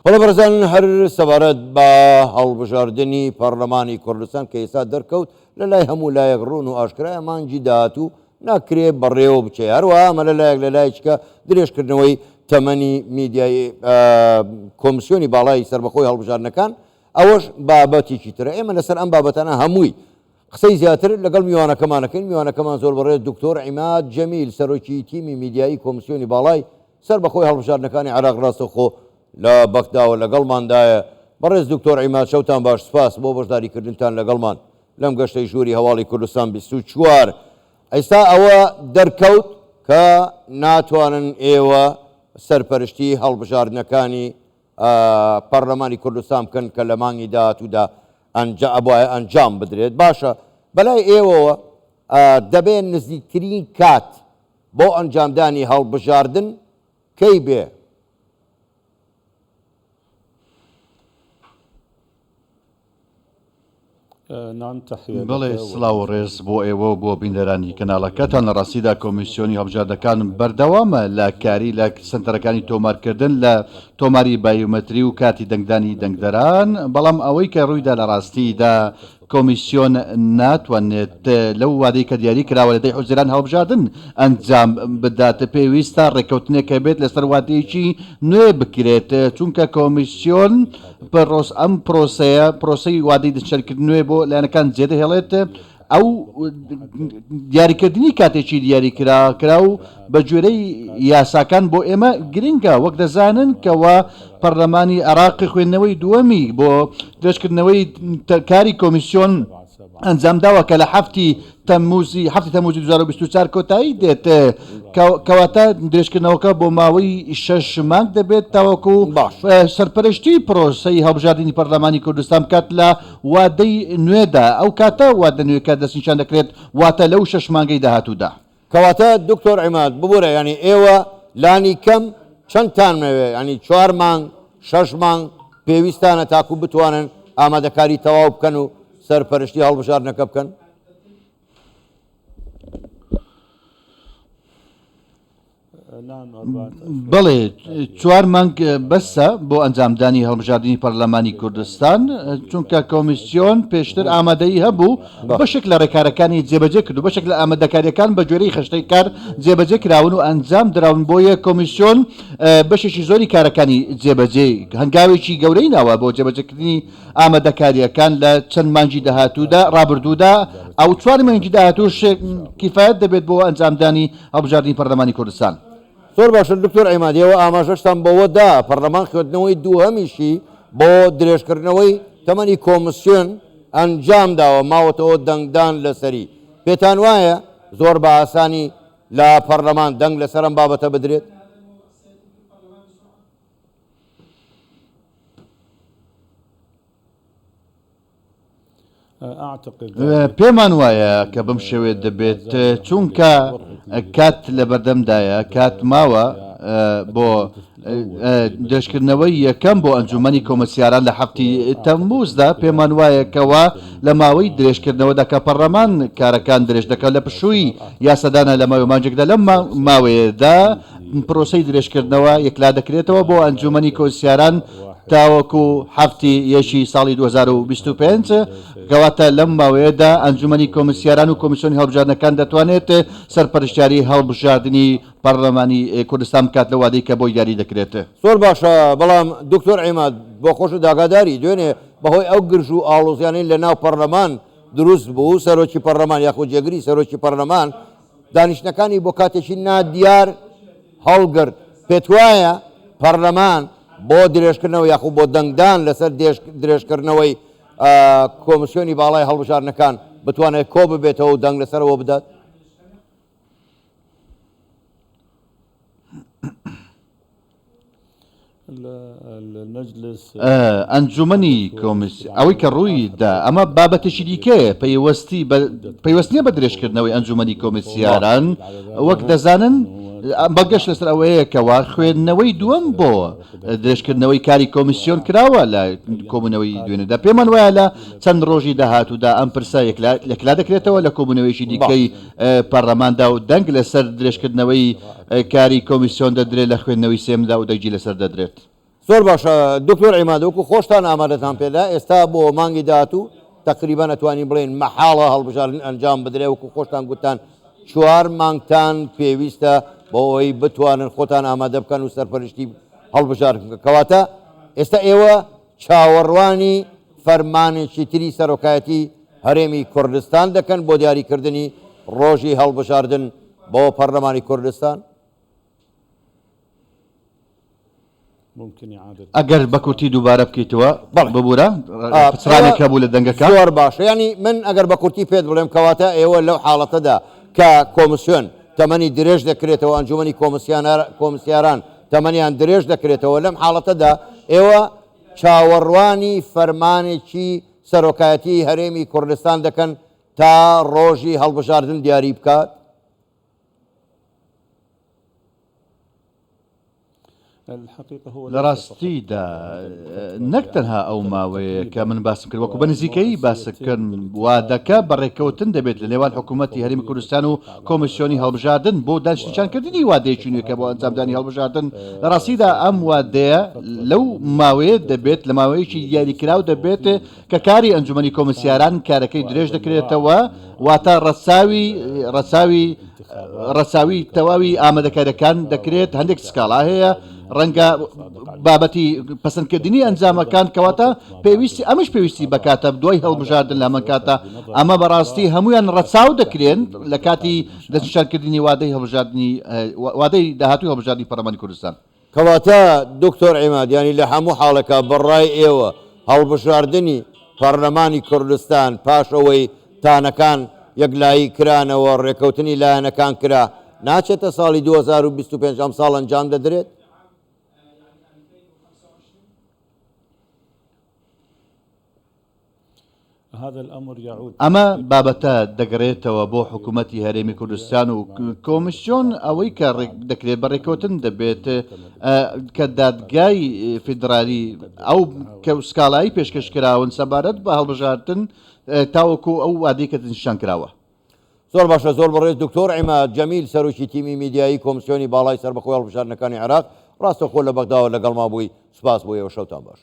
بەڵێ بەڕێزان هەر سەبارەت بە هەڵبژاردنی پەڕلەمانی کوردستان کە ئێستا دەرکەوت لە لای هەموو لایەک ڕوون و ئاشکرایە مانگی داهاتوو ناکرێ بەڕێوە بچێ هەروەها ئەمە لە لایەک لە لایەکیکە درێژکردنەوەی تەمەنی میدیای کۆمسیۆنی باڵای سەربەخۆی هەڵبژاردنەکان ئەوەش بابەتێکی ترە ئێمە لەسەر ئەم بابەتانە هەمووی قسەی زیاتر لەگەڵ میوانەکەمان ئەکەین، میوانەکەمان زۆر بەڕێز دکتۆر عیماد جەمیل سەرۆکی تیمی میدیایی کۆمسیۆنی باڵای سەربەخۆی هەڵبژاردنەکانی عێراق ڕاستەوخۆ لە بەغداوە لەگەڵماندایە. بەڕێز دکتۆر عیماد شەوتان باش سوپاس بۆ بەشداریکردنتان لەگەڵمان لەم گەشتەی ژووری هەواڵی کوردستان 24. ئێستا ئەوە دەرکەوت کە ناتوانن ئێوە سەرپەرشتی هەڵبژاردنەکانی پەرلەمانی کوردستان بکەن کە لە مانگی داهاتوودا ئەبوایە ئەنجام بدرێت باشە بەلای ئێوەوە دەبێت نزیکترین کات بۆ ئەنجامدانی هەڵبژاردن کەی بێ؟ بەڵێ سڵاو و ڕێز بۆ ئێوە و بۆ بینەرانی کەناڵەکەتان، لە ڕاستیدا کۆمیسیۆنی هەڵبژاردنەکان بەردەوامە لە کاری لە سەنتەرەکانی تۆمارکردن لە تۆماری بایۆمەتری و کارتی دەنگدانی دەنگدەران، بەڵام ئەوەی کە ڕوویدا لە ڕاستیدا کۆمیسیۆن ناتوانێت لەو وادەی کە دیاری کراوە لە دەی حوزەیران هەڵبژاردن ئەنجام بدات، پێویستە ڕێککەوتنێک هەبێت لەسەر وادەیەکی نوێ بکرێت، چونکە کۆمیسیۆن پرۆس ئەم پرۆسەیە پرۆسەی وادەی دەستنیشانکردن نوێ بۆ لایەنەکان جێدەهێڵێت، ئەو دیاریکردنی کاتێکی دیاریکراو بە گوێرەی یاساکان بۆ ئێمە گرنگە، وەک دەزانن کەوا پەرلەمانی عێراق خوێندنەوەی دووەمی بۆ درێژکردنەوەی کاری کۆمیسیۆن ئەنجامداوە کە لە حەفتی تەمموزی حەفتی تەمموزی 2024 کۆتایی دێت، کەواتە درێژکردنەوەکە بۆ ماوەی شەش مانگ دەبێت تاوەکو باش. سەرپەرشتی پرۆسەی هەڵبژاردنی پەرلەمانی کوردستان بکات لە وادەی نوێدا، ئەو کاتە وادە نوێکە دەستنیشان دەکرێت واتە لەو شەش مانگەی داهاتوودا. کەواتە دکتۆر عیماد ببورە یانی ئێوە لانی کەم چەندتان مەوێ یانی چوار مانگ شەش مانگ پێویستانە تاکو بتوانن ئامادەکاری تەواو بکەن و سەرپەرشتی هەڵبژاردنەکە بکەن؟ بەڵێ چوار مانگ بەسە بۆ ئەنجامدانی هەڵبژاردنی پەرلەمانی کوردستان، چونکە کۆمیسیۆن پێشتر ئامادەیی هەبوو بەشێک لە ڕێکارەکانی جێبەجێ کرد و بەشێک لە ئامادەکارییەکان بە گوێرەی خشتەی کار جێبەجێ کراون و ئەنجام دراون، بۆیە کۆمیسیۆن بەشێکی زۆری کارەکانی جێبەجێ هەنگاوێکی گەورەی ناوە بۆ جێبەجێکردنی ئامادەکارییەکان لە چەند مانگی داهاتوودا ڕابردوودا ئەو چوار مانگی داهاتووش کیفایەت دەبێت بۆ ئەنجامدانی هەڵبژاردنی پەرلەمانی کوردستان. زۆر باشە دکتۆر عیماد ئێوە ئاماژەشتان بەوە دا پەرلەمان خوێندنەوەی دووهەمیشی بۆ درێژکردنەوەی تەمەنی کۆمسیۆن ئەنجام داوە ماوەتەوە دەنگدان لەسەری پێتان وایە زۆر بە ئاسانی لە پەرلەمان دەنگ لەسەر ئەم بابەتە بدرێت؟ پێمان وایە کە بەم شێوەیە دەبێت، چونکە کات لەبەردەمدایە، کات ماوە بۆ درێژکردنەوەی یەکەم بۆ ئەنجوومەنی کۆمسیاران لە حەفتی تەمموزدا، پێمان وایە کەوا لە ماوەی درێژکردنەوەدا کە پەڕلەمان کارەکان درێژ دەکات لە پشووی یاسادانە لە ماوەی مانگێکدا، لەم ماوەیەدا پرۆسەی درێژکردنەوە یەکلادەکرێتەوە بۆ ئەنجوومەنی کۆسیاران تاوەکو حەفتی یەکی ساڵی 2025، کەواتە لەم ماوەیەدا ئەنجوومەنی کۆمیسیاران و کۆمیسیۆنی هەڵبژاردنەکان دەتوانێت سەرپەرشتیاری هەڵبژاردنی پەرلەمانی کوردستان بکات لەو وادەی کە بۆی دیاری دەکرێت. زۆر باشە، بەڵام دکتۆر عیماد بۆ خۆشت ئاگاداری دوێنێ بەهۆی ئەو گرژ و ئاڵۆزیانەی لەناو پەرلەمان دروست بوو، سەرۆکی پەرلەمان یاخود جێگری سەرۆکی پەرلەمان دانیشتنەکانی بۆ کاتێکی نادیار هەڵگرت، پێتوایە پەرلەمان بۆ درێژکردنەوە یاخود بۆ دەنگدان لەسەر درێژکردنەوەی کۆمسیۆنی باڵای هەڵبژاردنەکان بتوانێت کۆببێتەوە و دەنگ لەسەرەوە بدات؟ ئەنجومەنی کۆمیس ئەوەی کە ڕووی دا ئەمە بابەتێکی دیکەیە پەیوەستی بە پەیوەست نییە بە درێژکردنەوەی ئەنجومەنی کۆمیسیاران وەک دەزانن بەڵگەش لەسەر ئەوەیە کەوا خوێندنەوەی دووەم بۆ درێژکردنەوەی کاری کۆمیسیۆن کراوە لە کۆبوونەوەی دوێنێدا پێمان وایە لە چەند ڕۆژی داهاتوودا ئەم پرسە یەکلا دەکرێتەوە لە کۆبوونەوەیەکی دیکەی پەرلەماندا و دەنگ لەسەر درێژکردنەوەی کاری کۆمیسیۆن دەدرێت لە خوێندنەوەی سێیەمدا و دەنگی لەسەر دەدرێت. زۆر باشە دکتۆر عیماد وەکو خۆشتان ئامادەتان پێدا ئێستا بۆ مانگی داهاتوو تەقریبەن ئەتوانین بڵێین مەحاڵە هەڵبژاردن ئەنجام بدرێ وەکو خۆشتان گوتتان چوار مانگتان پێویستە بۆ ئەوەی بتوانن خۆتان ئامادە بکەن و سەرپەرشتی هەڵبژاردن بکەن کەواتە ئێستا ئێوە چاوەڕوانی فەرمانێکی تری سەرۆکایەتی هەرێمی کوردستان دەکەن بۆ دیاریکردنی ڕۆژی هەڵبژاردن بۆ پەرلەمانی کوردستان؟ ئەگەر بە کورتی دووبارە بکەیتەوە ببورە پچڕانێک هەبوو لە دەنگەکە. زۆر باشە یانی من ئەگەر بە کورتی پێت بڵێم کەواتە ئێوە لەو حاڵەتەدا کە کۆمسیۆن تەمەنی درێژ دەکرێتەوە ئەنجومەنی کۆمسیاران تەمەنیان درێژ دەکرێتەوە لەم حاڵەتەدا ئێوە چاوەڕوانی فەرمانێکی سەرۆکایەتی هەرێمی کوردستان دەکەن تا ڕۆژی هەڵبژاردن دیاری بکات؟ لە ڕاستیدا نەک تەنها ئەو ماوەیە کە من باسم کرد وەکو بە نزیکەیی باسکردن وادەکە بە ڕێککەوتن دەبێت لە نێوان حکوومەتی هەرێمی کوردستان و کۆمیسیۆنی هەڵبژاردن بۆ دانیشتنیشانکردنی وادەیەکی نوێ کە بۆ ئەنجامدانی هەڵبژاردن لە ڕاستیدا ئەم وادەیە لەو ماوەیە دەبێت لە ماوەیەکی دیاریکراو دەبێت کە کاری ئەنجومەنی کۆمیسیاران کارەکەی درێژ دەکرێتەوە واتە ڕەچاوی ڕەچاوی ڕەچاوی تەواوی ئامادەکاریەکان دەکرێت هەندێک سکاڵا هەیە ڕەنگە بابەتی پەسەندکردنی ئەنجامەکان کەواتە پێویستی ئەمش پێویستی بەکاتە دوای هەڵبژاردن لە هەمان کاتە ئەمە بەڕاستی هەمویان ڕەچاو دەکرێن لە کاتی دەستنیشانکردنی وادەی هەڵبژاردنی وادەی داهاتوی هەڵبژاردنی پەرلەمانی کوردستان. کەواتە دکتۆر عیماد یانی لە هەموو حاڵێکا بە ڕای ئێوە هەڵبژاردنی پەڕلەمانی کوردستان پاش ئەوەی تانەکان یەکلایی کرانەوە ڕێکەوتنی لایەنەکان کرا ناچێتە ساڵی 2025 ئەمساڵ ئەنجام دەدرێت؟ ئەمە بابەتە دەگەرێتەوە بۆ حکوومەتی هەرێمی کوردستان و کۆمیسیۆن ئەوەی کە دەکرێت بە ڕێککەوتن دەبێت کە دادگای فیدرالی ئەو کە سکاڵایی پێشکەش کراون سەبارەت بە هەڵبژاردن تاوەکو ئەو وادەی کە دەستنیشان کراوە. زۆر باشە زۆر بەڕێز دکتۆر عیماد جەمیل سەرۆکی تیمی میدیایی کۆمسیۆنی باڵای سەربەخۆی هەڵبژاردنەکانی عێراق ڕاستەوخۆ لە بەغداوە لەگەڵما بووی سوپاس بۆ ئێوە شەوتان باش.